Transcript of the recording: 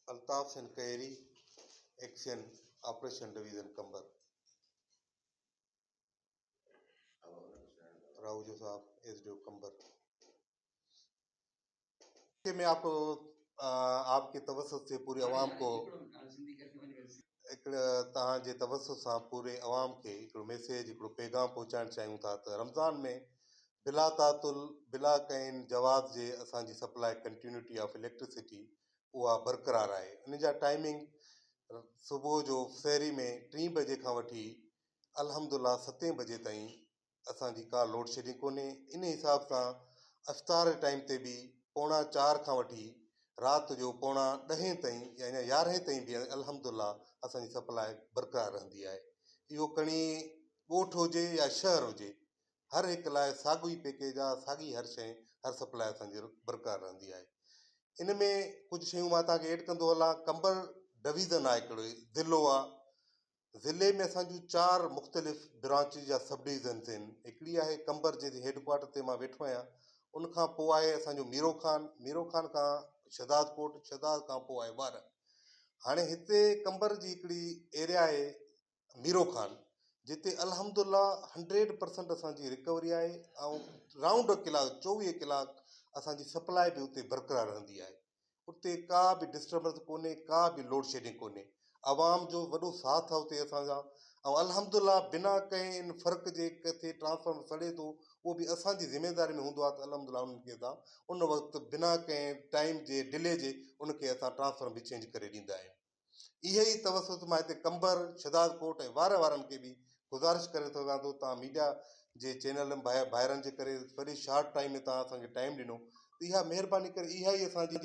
Altaf Hussain Kehri, XEN operation division Qambar. Rahujo صاحب S D O Qambar. ۾ آپ آپ ڪي توسط سي پوري عوام ڪو هڪڙو توهان جي توسط سان پوري عوام کي هڪڙو ميسيج هڪڙو پيغام پهچائڻ چاهيون ٿا ته رمضان ۾ بلا تعطل بلا ڪنهن جواز جي اسان جي سپلاء ڪنٽينيوٽي آف اليڪٽرسٽي اها برقرار آهي ان جا ٽائمنگ صبح جو سحري ۾ ٽين بجي کان وٺي الحمدالله ستين بجي تائين اسان جي ڪا لوڊ شيڊنگ ڪونهي ان حساب سان افطار جي ٽائيم تي به پوڻا چار کان وٺي رات جو پوڻا ڏهين تائين يا اڃا يارهين تائين به الحمدالله اسان جي سپلاء برقرار رهندي آهي اهو کڻي ڳوٺ هجي يا شهر هجي هر هڪ لاء ساڳيو ئي پيڪيج آهي ساڳي هر شيء هر سپلاء اسان جي برقرار رهندي آهي ان ۾ ڪجهه شيون مان توهان کي ايڊ ڪندو هلان قمبر ڊويزن آهي هڪڙو ضلعو آهي ضلعي ۾ اسان جون چار مختلف برانچز يا سب ڊويزنز آهن. هڪڙي آهي قمبر جنهن جي هيڊ ڪوارٽر تي مان ويٺو آهيان. ان کان پوء آهي اسان جو ميرو خان، ميرو خان کان شهداد ڪوٽ، شهداد کان پوء آهي وارهه. هاڻي هتي قمبر جي هڪڙي ايريا آهي ميرو خان جتي الحمد الله هنڊريڊ پرسنٽ اسان جي رڪوري آهي ۽ رائونڊ ڪلاڪ 24 ڪلاڪ اسان جي سپلاء به اتي برقرار رهندي آهي. اتي ڪا به ڊسٽربنس ڪونهي ڪا به لوڊ شيڊنگ ڪونهي عوام جو وڏو ساٿ آهي اتي اسان سان ۽ الحمدالله بنا ڪنهن ان فرق جي ڪٿي ٽرانسفارمر سڙي ٿو اهو به اسان جي ذميداري ۾ هوندو آهي ته الحمدالله انهن کي اسان ان وقت بنا ڪنهن ٽائيم جي ڊلي جي ان کي اسان ٽرانسفارمر به چينج ڪري ڏيندا آهيون اهي ئي توسط مان هتي قمبر، شھدادڪوٽ ۽ وارهه وارن کي به گذارش ڪري سگهان ٿو توهان ميڊيا جي چينلن ڀائرن جي ڪري وڏي شارٽ ٽائيم ۾ توهان اسان کي ٽائيم ڏنو ته اها مهرباني ڪري اها ئي اسان جي.